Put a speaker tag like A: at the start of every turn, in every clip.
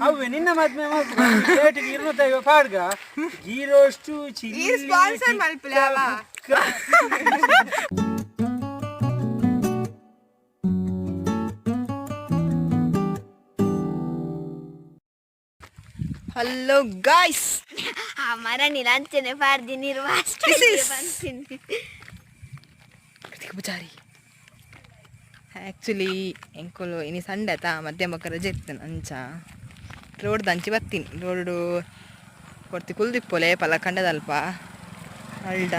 A: ಅವ್ವೆ ನಿನ್ನ ಮದ್ಮೆ ಪ್ಲೇಟಿಗೆ 250 ಪಾಡ್ಗ ಗೀ ರೋಸ್ಟು ಚಿಲ್ಲಿ
B: ಈ ಸ್ಪಾನ್ಸರ್ ಮಲ್ಪುಲೆ ಅವ.
C: ಹಲೋ ಗಾಯ್ಸ್,
D: ಆ ಮರನಿ ಲಂಚನೆ ಪಾಡ್ದಿ ನೀರು
C: This is-
D: ಬಂತೀನಿ.
C: ಕೃತಿಕ ಪೂಜಾರಿ. ಆ್ಯಕ್ಚುಲಿ ಎಂಕುಲು ಇನಿ ಸಂಡೆ ಆತಾ, ಮಧ್ಯಾಹ್ನ ಬೊಕ್ಕ ರಜೆ ಇತ್ತು. ಅಂಚ ರೋಡ್ ಅಂಚಿ ಬರ್ತೀನಿ. ರೋಡು ಕೊರ್ತಿ ಕುಲ್ದಿಪ್ಪೊಲೆ ಪಲ ಕಂಡದಲ್ಪ ಅಲ್ಡ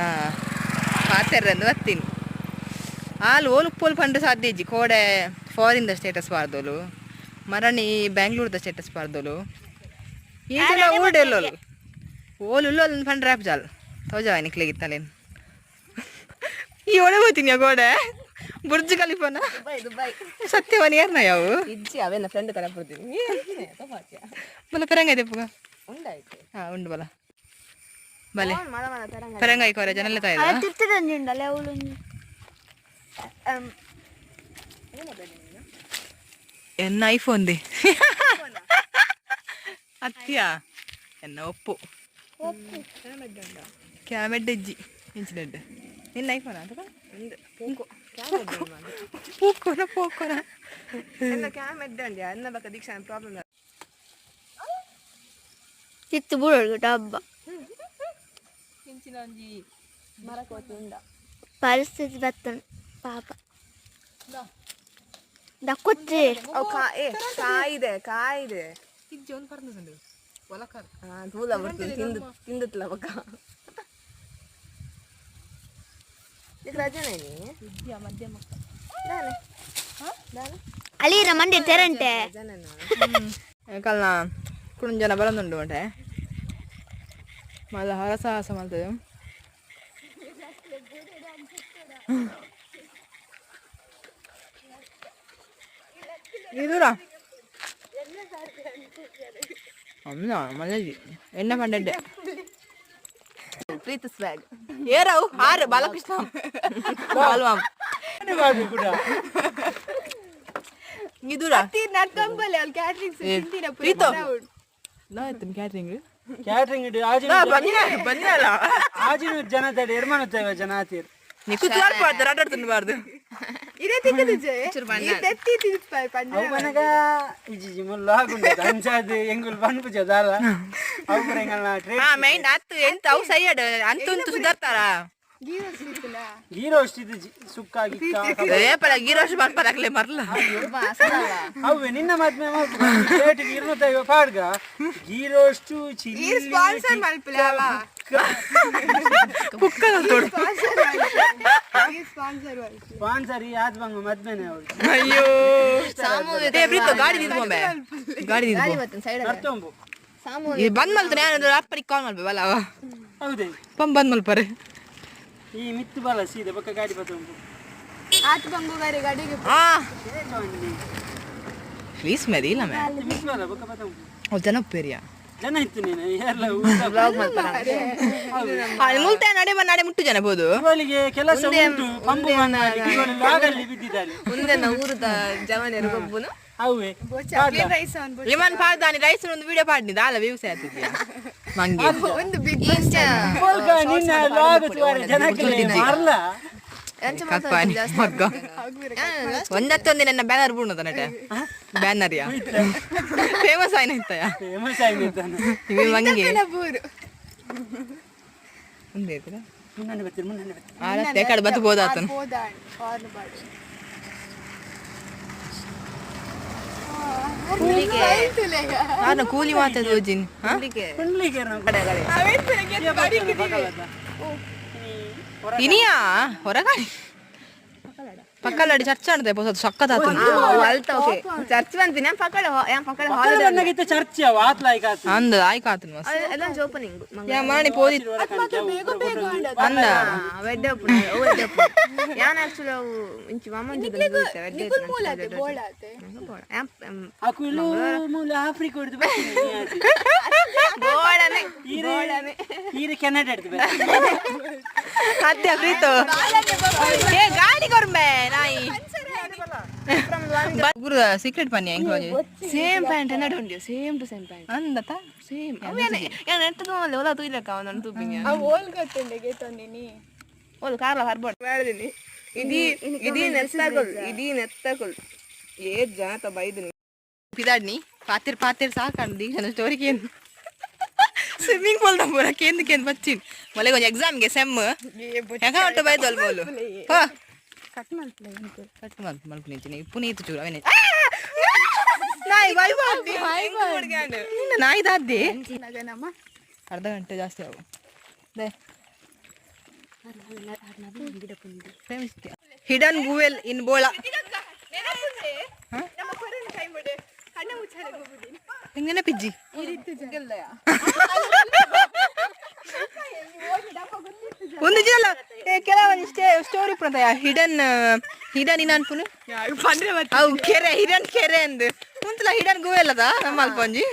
C: ಪಾತೆರ್ರಂದು ಬರ್ತೀನಿ. ಆಲ್ ಓಲು ಉಪ್ಪೋಲು ಪಂಡ್ರೆ ಸಾಧ್ಯ ಇಜ್ಜಿ. ಕೋಡೆ ಫಾರಿನ್ the status ಪಾರ್ದೋಲು, ಮರಣಿ ಬ್ಯಾಂಗ್ಳೂರ್ದ ಸ್ಟೇಟಸ್ ಪಾರ್ದೋಲು. ಈ ಸಲ ಊರ್ಡ್ ಎಲ್ಲೋಲು ಓಲು ಉಲ್ಲೋಲು ಪಂಡ್ರೆ ಆಪ್ ಜಾಲ್ ತೋಜಾವ ನಿಕ್ಲೆಗಿತ್ತಲೇನು. ಈ ಒಡೆ ಹೋಗ್ತೀನಿ ಗೋಡೆ ಬುರ್ಜ್ ಖಲೀಫಾನ?
B: Dubai, Dubai.
C: ಸತ್ಯವನ್ ಏರ್ನ ಯಾವು?
B: ಇಜ್ಜಿ, ಅವೇನ ಫ್ರೆಂಡ್ ತರ ಬರ್ತೀನಿ.
C: ಬಲ ಪೆರಂಗ ಇದೆ ಪುಗ.
B: ಉಂಡಾಯ್ತು.
C: ಹಾ, ಉಂಡು ಬಲ ಬಲೆ.
B: ಮಲ ಮಲ ತರಂಗ.
C: ಪೆರಂಗಾಯಿ ಕೊರೆ ಜನಲ್ಲ ತಾಯ್ದ.
D: ತಿರ್ತದಂಜಿ ಉಂಡಲ್ಲ ಅವಳು.
C: ಎನ್ನ ಐಫೋನ್ they ಅತ್ಯ, ಎನ್ನ ಒಪ್ಪು ಕ್ಯಾಮೆಡ್ ಇಜ್ಜಿ ಇಂಚಿನೆಡ್. ನಿನ್ನ ಐಫೋನ್ ಅದು?
B: ಪೋಕೋ.
C: ಪೋಕೋನ ಪೋಕೋನ.
B: ಎನ್ನ ಕ್ಯಾಮ್ ಎಡ್ಡಂಡಿ ಎನ್ನ ಬಕ್ಕ ದೀಕ್ಷಾ ಪ್ರಾಬ್ಲಮ್.
D: ತಿತ್ತು ಬುಡೋಡು ಡಬ್ಬ.
B: ಇಂಚಿನ ಒಂಜಿ ಮರಕೋತಿ ಉಂಡ.
D: ಪರಿಸ್ಥಿತಿ ಬತ್ತನು ಪಾಪ ದಕ್ಕೊತ್ತೆ.
B: ಅವು ಕಾ ಏ ಕಾಯಿದೆ, ಕಾಯಿದೆ.
C: ಇಜ್ಜಿ, ಒಂದು ಪರ್ದು ಒಲಕಾರ.
B: ಹಾ, ತೂಲ ಬರ್ತದೆ. ತಿಂದು ತಿಂದುತ್ಲ ಬಕ್ಕ. ಇದು ರಜನೆ ನೀ? ದಾನೆ ದಾನೆ.
D: ಅಲೀರ ಮಂಡೆ ತೆರಂಟೆ.
B: ರಜನೆನಾ?
C: ಕಲ್ನ ಕುಣ್ ಜನ ಬರೋದುಂಟು ಮಟೆ ಮಲ್ಲ ಹರಸಾಹಸ ಮಾಡ್ತದೆ. ಇದೂರ ಅಮ್ಮ ಮಲ್ಲಜಿ ಎಣ್ಣೆ ಪಂಡೆಡ್ಡೆ.
B: ಪ್ರೀತಿಸ್ ಬ್ಯಾಗ್.
C: ಏರವು ಆರು ಬಾಲಕೃಷ್ಣ ಬಾಲ್ವಾಮ್.
A: ಕೂಡ.
C: ಇದೂರ.
B: ನಡ್ಕೊಂಬಲ್ಲ ಅಲ್ಲಿ ಕ್ಯಾಟ್ರಿಂಗ್ ತಿಂದಿನ.
C: ಪ್ರೀತು ಕ್ಯಾಟ್ರಿಂಗ್.
A: ಕ್ಯಾಟ್ರಿಂಗ್.
C: ಬಂದಿಲ್ಲ.
A: ಆಜಿನ ಜನ ತಡೆ ಎರ್ಮನುತ್ತೇವೆ ಜನ ಆತೀರ್.
C: ನಿಕ್ಕು ತೋರ್ಪಾಡ್ತಾರೆ ಆಟಾಡ್ತುಂಬಾರ್ದು.
B: ಇದೇ ತಿಕ್ಕದಿಜೆ ಈ ತೆತ್ತಿ ತಿಂದು ಪಂಡ.
A: ಅವು ಮನಗ ಇಜ್ಜಿ ಮುಲ್ಲ ಆಗುಂಡು ಅಂಚಾದ್ ಎಂಗುಲ್ ಪನ್ಪುಜ ದಾಲ ಅವು ಪೂರ ಎಂಗಲ್ನ ಟ್ರೇಡ್.
C: ಹಾ, ಮೈಂಡ್ ಆತು ಎಂತ ಅವು ಸೈಯಡ್ ಅಂತುಂತು ಸುಧಾರ್ತಾರ.
B: ಗೀರೋಸ್ ಇತ್ತಲ್ಲ.
A: ಗೀ ರೋಸ್ಟ್ ಇದ್ದಿಜ್ಜಿ ಸುಕ್ಕ ಗಿಕ್ಕ.
C: ಏ ಪಲ ಗೀರೋಶ್ ಬರ್ಪಾರಾಗ್ಲೆ ಮರ್ಲ.
A: ಅವ್ವೆ ನಿನ್ನ ಮದ್ಮೆ ಪ್ಲೇಟಿಗೆ 250 ಪಾಡ್ಗ ಗೀ ರೋಸ್ಟು ಚಿಲ್ಲಿ
B: ಈ ಸ್ಪಾನ್ಸರ್ ಮಲ್ಪುಲೆ ಅವ.
C: ಕುಕ್ಕದ ತೋಡು.
B: ಈ ಸ್ಪಾನ್ಸರ್ ಮಲ್ಪುಲೆ.
A: ಸ್ಪಾನ್ಸರ್ ಈ ಆದ್ ಬಂಗ ಮದ್ಮೆನೆ ಅವಳು.
C: ಅಯ್ಯೋ, ಏ ಪ್ರೀತು, ಗಾಡಿ ದಿದ್ಬೊಂಬೆ, ಗಾಡಿ ದಿದ್ಬೊ.
A: ನರ್ತೊಂಬು.
C: ಇದು ಬಂದ್ ಮಲ್ತಾನೆ ನಾನು. ಅಪ್ಪರಿಗೆ ಕಾಲ್ ಮಾಡ್ಬೇವಲ್ಲ ಅವ.
A: ಹೌದೇ?
C: ಪಂ ಬಂದ್ ಮಲ್ಪರೆ.
A: ಈ ಮಿತ್ತು ಬಲ ಸೀದಾ ಬಕ್ಕ ಗಾಡಿ ಬತ್ತೊಂಬು.
B: ಆತ್ ಬಂಗುಗಾರಿ ಗಾಡಿಗೆ.
C: ಹಾ, ಪ್ಲೀಸ್ ಮೇದಿ ಇಲ್ಲ ಮೇ.
A: ಮಿಸ್ ಬಲ ಬಕ್ಕ ಬತ್ತೊಂಬು.
C: ಅವ್ರು ಜನ ಪೇರಿಯ.
A: ಜನ ಇತ್ತು ನೀನು ಎಲ್ಲ ಊಟ.
C: ಮುಲ್ತ ನಡೆ ಬಂದ್ ನಡೆ ಮುಟ್ಟು ಜನ ಬೋದು.
A: ಇವಳಿಗೆ ಕೆಲಸ ಉಂಟು ಪಂಬು ಬಂದ ಇವಳು ಲಾಗಲ್ಲಿ ಬಿದ್ದಿದ್ದಾಳೆ.
B: ಮುಂದೆ ಊರದ ಜವನೆರು ಗೊಬ್ಬುನು.
A: ಅವೇ.
B: ರೈಸ್ ಅನ್ಬಿಟ್ಟು.
C: ವಿಮಾನ್ ಪಾಡ್ದಾನಿ ರೈಸ್ ಒಂದು ವಿಡಿಯೋ ಪಾಡ್ನಿ ದಾಲ ವ್ಯೂಸ್ ಆಯ್ತಿದ್ಯಾ ಮಂಗೆ.
B: ಒಂದು ಬಿಗ್
A: ನಿನ್ನ ಲಾಗ್ ಸುಮಾರು ಜನಕ್ಕೆ ಮಾರ್ಲ.
C: ಕಪ್ಪಾನಿ ಮಗ್ಗ ಒಂದತ್ತೊಂದು ನನ್ನ ಬ್ಯಾನರ್ ಬೂಣದ ನಟ ಬ್ಯಾನರ್ ಯಾ ಫೇಮಸ್ ಆಯ್ನ ಇತ್ತಯ.
A: ಫೇಮಸ್ ಆಗಿದ್ದಾನೆ.
C: ಇವೆ ಮಂಗೆ.
B: ಬೂರು.
C: ಒಂದೇ ಇದ್ರೆ
A: ಮುನ್ನಡೆ ಬರ್ತೀರಿ, ಮುನ್ನಡೆ ಬರ್ತೀರಿ.
C: ಆರತ್ತೆ ಕಡೆ ಬತ್ತು ಬೋದಾತನು.
B: ಹೋದಾಣ್ ಕಾರ್ನ್ ಬಾಡಿ.
C: ನಾನು ಕೂಲಿ ಮಾತಾದ ಓಜಿನ್.
A: ಕುಂಡ್ಲಿಕ್ಕೆ ನಾವು
C: ಇನಿಯಾ ಹೊರಗಾಡಿ ಪಕ್ಕಲಾಡಿ ಚರ್ಚ್ ಆಡ್ದೆ ಪೊಸದು ಸಕ್ಕತ್ತಾತು.
B: ಚರ್ಚ್ ಬಂತೀನಿ ಪಕ್ಕಡ ಪಕ್ಕಡ.
A: ಬಂದಾಗಿತ್ತು ಚರ್ಚೆ ಅವ ಆತ್ಲಾಯ್ಕ ಆತು.
C: ಅಂದ ಆಯ್ಕಾತನು ಮಸ್ತ್.
B: ಎಲ್ಲ ಓಪನಿಂಗ್.
C: ಯಾ ಮರಣಿ ಪೋದಿ ಅಂದ.
B: Wed open, wed open. ಯಾನ್ ಆಕ್ಚುಲಿ ಅವು ಇಂಚಿ ವಾಮಂಜಿ
A: ಆ ಕುಲು ಮೂಲ ಆಫ್ರಿಕಾ ಹಿಡ್ದು ಬರ್ತೀನಿ ನೀ ಆಚೆ. ಈರೆ ಈರೆ ಕೆನಡಾ ಹಿಡ್ದು ಬರ್ತೀನಿ.
C: ಅತ್ಯ ಪ್ರೀತು, ಏ ಗಾಡಿ ಕೊರ್ಮೆ ನಾಯಿ. ಗುರು ಸೀಕ್ರೆಟ್ ಪನ್ನಿ ಎಂಕ್
B: ಸೇಮ್ ಪ್ಯಾಂಟ್ ನಡುಂಡು, ಸೇಮ್ ಟು ಸೇಮ್ ಪ್ಯಾಂಟ್.
C: ಅಂದತ.
B: ಸೇಮ್. ಯಾನ್ ಎಂತ ಮಲ್ಲೆ ಓಲ ತೂಯ್ಲಕ್ಕ ಅವನನ್ನು ತೂಪಿಂಗ.
E: ಓಲ್ ಗೊತ್ತುಂಡೆ ಗೆತ್ತೊಂದಿನಿ.
B: ಓಲ್ ಕಾರ್ಲ ಹರ್ಬೋಡ್ ಬೇಡದಿನಿ. ಇದೀ ಇದೀ ನೆತ್ತಕೊಲ್, ಇದೀ ನೆತ್ತಕೊಲ್, ಏತ್ ಜನ ಬೈದಿನಿ.
C: ಪಿದಾಡ್ನಿ ಪಾತಿರ್ ಪಾತಿರ್ ಸಾಕಂಡು ದೀಕ್ಷನ ಸ್ಟೋರಿ ಕೇಂದ್ ಸ್ವಿಮ್ಮಿಂಗ್ ಪೂಲ್ ಪೂರ ಕೇಂದ್ ಕೇಂದ್ ಬಚ್ಚಿನ್ ಮೊಲೆ ಒಂಜಿ ಎಕ್ಸಾಮ್ಗೆ ಸೆಮ್ ಹೆಂಗ ಉಂಟು ಬೈದಲ್ ಬೋಲು.
E: ಕಟ್ ಮಲ್ಪಲೆ.
C: ಕಟ್ ಮಲ್ಪ ಮಲ್ಪುನಿಂಚಿನಿ ಪುನೀತ್ ಚೂರು ಅವೇನೆ ನಾಯಿ ಬೈ ಬಾರ್ದಿ ನಿನ್ನ ನಾಯಿ ದಾದ್ದಿ.
E: ನಮ್ಮ
C: ಅರ್ಧ ಗಂಟೆ ಜಾಸ್ತಿ ಆವು they. Hidden ಗುವೆಲ್ ಇನ್ ಬೋಳ. ಹೆಂಗ್ ನೆನಪಿಜ್ಜಿ? ಒಂದು ಜಿಲ್ಲ ಕೆಲವೊಂದು ಸ್ಟೋರಿ ಪುನಃ ಹಿಡನ್ ಹಿಡನ್ ಇನ್ ಅನ್ಪುನು ಅವು ಕೆರೆ, ಹಿಡನ್ ಕೆರೆ ಅಂದ್ ಮುಂತಲ ಹಿಡನ್ ಗುವೆಲ್ ಅದ ನಮ್ಮ ಅಲ್ಪ ಒಂಜಿ.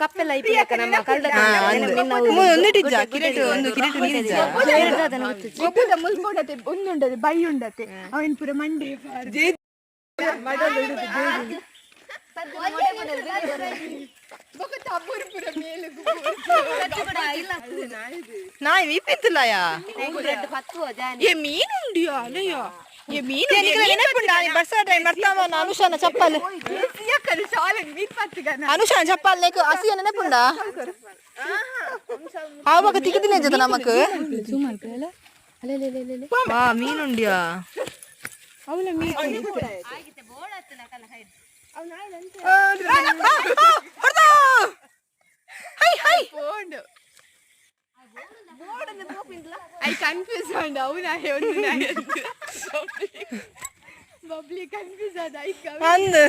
B: ಕಪ್ಪೆಲ್ಲ ಇಪ್ಪುಲಕ್ಕ ನಮ್ಮ ಕಲ್ದ.
C: ಒಂದಿಟ್ಟಿಜ್ಜ ಕಿರೇಟು, ಒಂದು ಕಿರೇಟು ನೀರಿಜ್ಜ.
E: ಗೊಬ್ಬದ ಮುಲ್ಪುಂಡತೆ ಒಂದುಂಡದೆ ಬೈ ಉಂಡತೆ ಅವನ್ ಪೂರ ಮಂಡೆ.
C: ನಾಯಿ ವೀಪಿತ್ತುಲ್ಲಯ.
E: ಏ ಮೀನು ಉಂಡಿಯಾ ಅಲಯ್ಯ, ಏ ಮೀನು.
C: ಬರ್ಸ ಟೈಮ್ ಬರ್ತಾವ. ಅನುಷಾನ ಚಪ್ಪಲ್, ಅನುಷಾನ ಚಪ್ಪಲ್ ನೇಕು ಹಸಿಯ ನೆನಪುಂಡ. ಆವಾಗ ತಿಕ್ಕಿದಿಲ್ಲ ಜೊತೆ ನಮಕ್. ವಾ, ಮೀನುಂಡಿಯಾ?
E: ಅವನ ಮೀನು.
C: High high.
E: I confuse ಆಂಡ್ ಅವನ ಒಂದು ಬಬ್ಲಿ ಕನ್ಫ್ಯೂಸ್ ಆದ I.
C: ಅಂದ್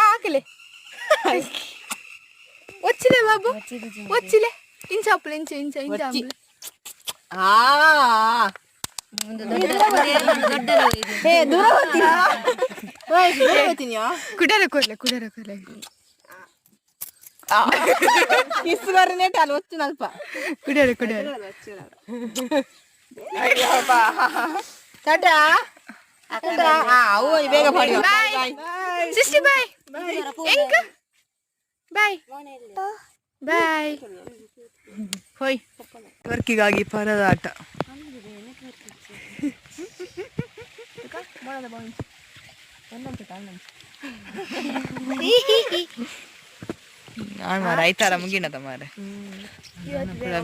E: ಆಕಲೆ వచ్చిలే బాబు, వచ్చిలే. ఇంచాపులు ఇంచు ఇంచు ఇంచాపులు.
C: ಆ ಏ ದೂರ ಹೋಗ್ತೀನಿ, ಓಯ್, ದೂರ ಹೋಗ್ತೀನಿಯಾ?
E: ಕುಡರ ಕೊರ್ಲೆ, ಕುಡರ ಕೊರ್ಲೆ.
C: ಕಿಸ್ ಬರ್ನೇಟ್ ಅಲ್ಲಿ ಒಚ್ಚು ನಲ್ಪ.
E: ಕುಡರ ಕುಡರ.
C: ಟಾಟಾ ಟಾಟಾ. ಆ ಅವು ಬೇಗ ಪಡಿಯೋ.
E: ಬಾಯ್ ಸಿಸ್ಟಿ, ಬಾಯ್ ಎಂಕ, ಬಾಯ್ ಬಾಯ್.
C: ಹೋಯ್. ವರ್ಕಿಗಾಗಿ ಪರದಾಟ. ನಾನು ಮಾರ ಐತಾರ ಮುಗಿನದ ಮಾರೆ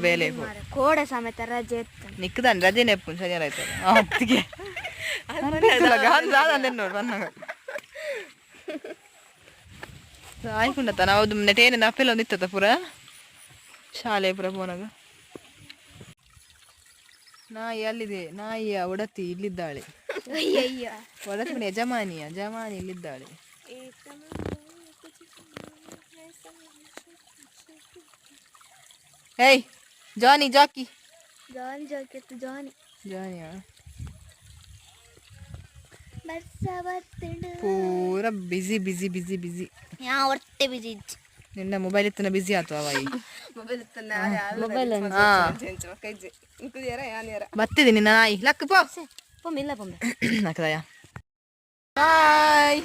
C: ಬೇಲೆ.
D: ಕೋಡ ಸಮೇತ ರಜೆ ಇತ್ತು.
C: ನಿಕ್ಕದಾನೆ ರಜೆ ನೆಪ್ಪು ಶನಿವಾರ ಆಯ್ತಾರ ಅತ್ತಿಗೆ ನೋಡು ಬನ್ನಾಗ ಆಯ್ಕೊಂಡತ್ತ. ನಾವು ನೆಟೇನ ಅಪ್ಪೆಲ್ಲ ಒಂದು ಇತ್ತದ ಪೂರ ಶಾಲೆ ಪೂರ ಪೋನಾಗ. ನಾಯಿ ಅಲ್ಲಿದೆ, ನಾಯಿಯ ಒಡತಿ ಇಲ್ಲಿದ್ದಾಳೆ.
D: ಅಯ್ಯಯ್ಯ.
C: ಒಡತಿ ಮನೆ ಯಜಮಾನಿಯ ಯಜಮಾನಿ ಇಲ್ಲಿದ್ದಾಳೆ. ಹೇಯ್ ಜಾನಿ ಜಾಕಿ.
D: ಜಾನಿ ಜಾಕಿ ಜಾನಿ.
C: ಜಾನಿಯಾ?
D: ಬರ್ಸ ಬರ್ತುಂಡು.
C: ಪೂರ ಬಿಸಿ ಬಿಸಿ ಬಿಸಿ ಬಿಸಿ.
D: ಯಾ ಒಟ್ಟೆ ಬಿಜಿ ಇಜ್ಜಿ.
C: ನಿನ್ನ ಮೊಬೈಲ್ ಇತ್ತನ ಬಿಸಿ ಆತು ಅವಾಯಿ.
B: ಮೊಬೈಲ್.
C: ಹಾ ಬತ್ತಿದ್ದೀನಿ ನಾಯಿ ಲಕ್ ಪೋ.
B: ಪೊಮ್ಮೆ ಇಲ್ಲ ಪೊಮ್ಮೆ.
C: ಹಾಕದಯ್ಯ. ಬಾಯ್.